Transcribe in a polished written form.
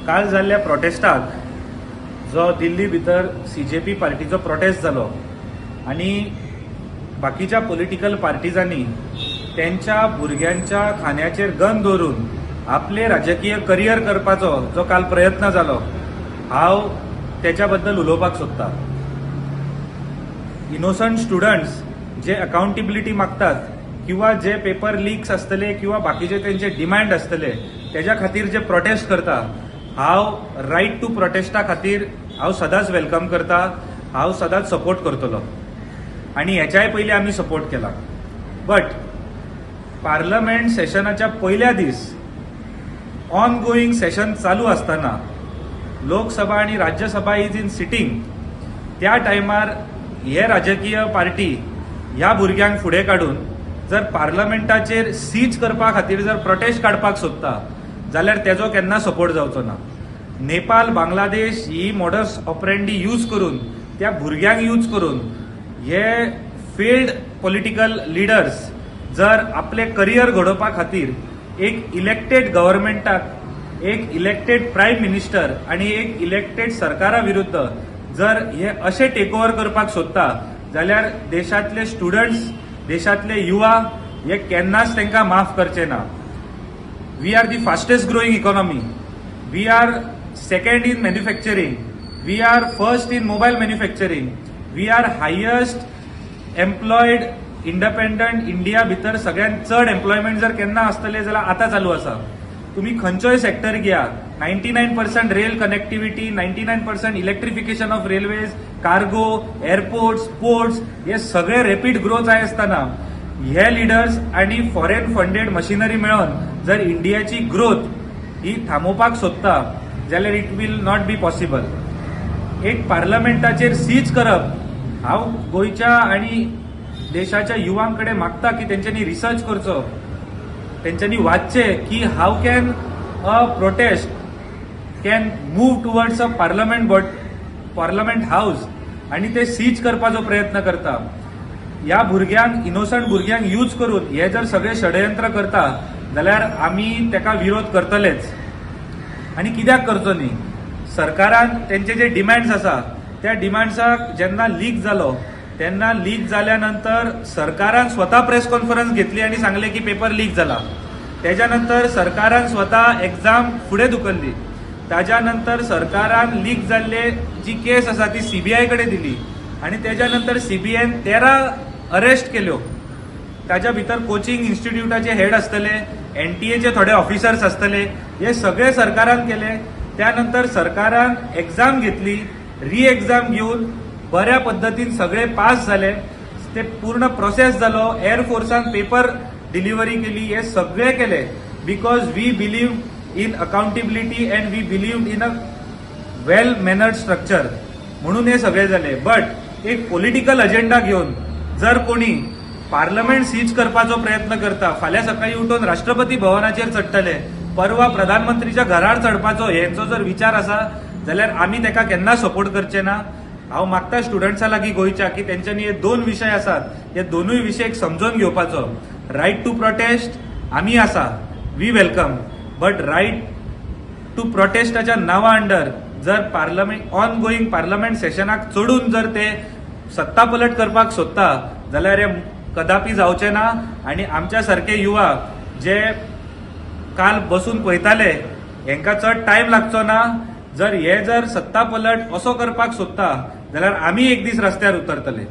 काल जाल्ल्या प्रोटेस्टाक, जो दिल्ली भितर सीजेपी पार्टीचो प्रोटेस्ट जालो आनी बाकीच्या पॉलिटिकल पार्टीजांनी तेंच्या भुरग्यांच्या खांद्याचेर गन दवरून आपले राजकीय करियर करपाचो जो काल प्रयत्न जालो, हांव तेच्या बद्दल उलोवपाक सोदता. इनोसंट स्टुडंट्स जे अकाउंटेबिलिटी मागतात किंवा जे पेपर लिक्स आसतले किंवा बाकीचे तेंचे डिमांड आसतले, तेज्या खातीर जे प्रोटेस्ट करता, हांव रायट टू प्रोटेस्टा खातीर हांव सदांच welcome करता. हांव सदांच सपोर्ट करतलो आनी हेच्याय पयलीं आमी सपोर्ट केला. बट पार्लमेंट सेशनाच्या पयल्या दीस, ऑन गोईंग सेशन चालू आसतना, लोकसभा आनी राज्यसभा is in sitting, त्या टायमार हे राजकीय पार्टी ह्या भुरग्यांक फुडें काडून जर पार्लमेंटाचेर सीज करपा खातीर जर प्रोटेस्ट काडपाक सोदता जाल्यार तेजो केन्ना सपोर्ट जावचो ना. नेपाल, बांगलादेश ही मॉडस ऑपरेंडी यूज करून, त्या भुरग्यांक यूज करून हे फेल्ड पॉलिटिकल लिडर्स जर आपले करियर घडोवपा खातीर एक इलेक्टेड गव्हर्मेंटाक, एक इलेक्टेड प्रायम मिनिस्टर आणि एक इलेक्टेड सरकारा विरुद्ध जर हे अशे टेक ओव्हर करपाक सोदता जाल्यार देशांतले स्टुडंट्स, देशांतले युवा हे केन्नाच तांकां माफ करचे ना. We are the fastest growing economy. We are second in manufacturing. We are first in mobile manufacturing. We are highest employed. Independent India भितर सगळ्यात चड एम्प्लॉयमेंट जर केन्ना आसतले जाल्यार आतां चालू आसा. तुम्ही खंयचोय सेक्टर घेया, 99% rail connectivity, 99% electrification of railways, cargo, airports, ports, हे सगळे रॅपीड ग्रोथ जाय आसतना हे लिडर्स आणि फॉरेन फंडेड मशिनरी मेळोन जर इंडियाची ग्रोथ ही थांबोवपाक सोदता जाल्यार it will not be possible. एक पार्लमेंटाचेर सीज करप, हांव गोंयच्या आणि देशाच्या युवां कडेन मागता की तेंच्यांनी रिसर्च करचो, तेंच्यांनी वाचचें की how can a protest can move towards a parliament, but parliament house आणि ते सीज करपाचो प्रयत्न करता. ह्या भुरग्यांक, इनोसंट भुरग्यांक यूज करून हे जर सगळे षडयंत्र करता जाल्यार आमी तेका विरोध करतलेच. आनी कित्याक करचो न्ही? सरकारान तेंचे जे डिमांड्स आसा, त्या डिमांड्साक जेन्ना लीक जालो, तेन्ना लीक जाल्या नंतर सरकारान स्वता प्रेस कॉन्फरन्स घेतली आनी सांगलें की पेपर लीक जाला. तेज्या नंतर सरकारान स्वता एग्जाम फुडें धुकल्ली. ताज्या नंतर सरकारान लीक जाल्ले जी केस आसा ती सीबीआय कडेन दिली आनी तेज्या नंतर सीबीआयन 13 अरेस्ट केल्यो. ताच्या भितर कोचिंग इन्स्टिट्यूटाचे हेड आसतले, एनटीएचे थोडे ऑफिसर्स आसतले. हे सगळे सरकारान केले. त्यानंतर सरकारान एक्झाम घेतली. री एक्झाम घेवन बऱ्या पद्दतीन सगळे पास जाले. ते पूर्ण प्रोसेस जालो. एअरफोर्सान पेपर डिलिव्हरी केली. हे सगळे केले because we believe in accountability and we believe in a well mannered structure, म्हणून हे सगळे जाले. बट एक पॉलिटिकल अजेंडा घेवन जर कोणी पार्लमेंट सीज करपाचो प्रयत्न करता, फाल्यां सकाळी उठून राष्ट्रपती भवनाचेर चडटले, परवा प्रधानमंत्रीच्या घरार चडपाचो हेंचो जर विचार आसा जाल्यार आमी तेका केन्ना सपोर्ट करचे ना. हांव मागता स्टुडंट्सा लागीं गोंयच्या की तेंच्यांनी हे दोन विशय आसात, हे दोनूय विशय समजून घेवपाचो. रायट टू प्रोटेस्ट आमी आसा, we welcome, but right to प्रोटेस्टाच्या नांवा अंडर जर पार्लमेंट, ऑन गोईंग पार्लमेंट सेशनाक चडून जर ते सत्ता पलट करपाक सोदता जाल्यार हे कदापी जावचे ना. आणि आमच्या सारखे युवा जे काल बसून पळयताले, हेंकां चड टायम लागचो ना. जर हे जर सत्ता पलट असो करपाक सोदता जाल्यार आमी एक दीस रस्त्यार उतरतले.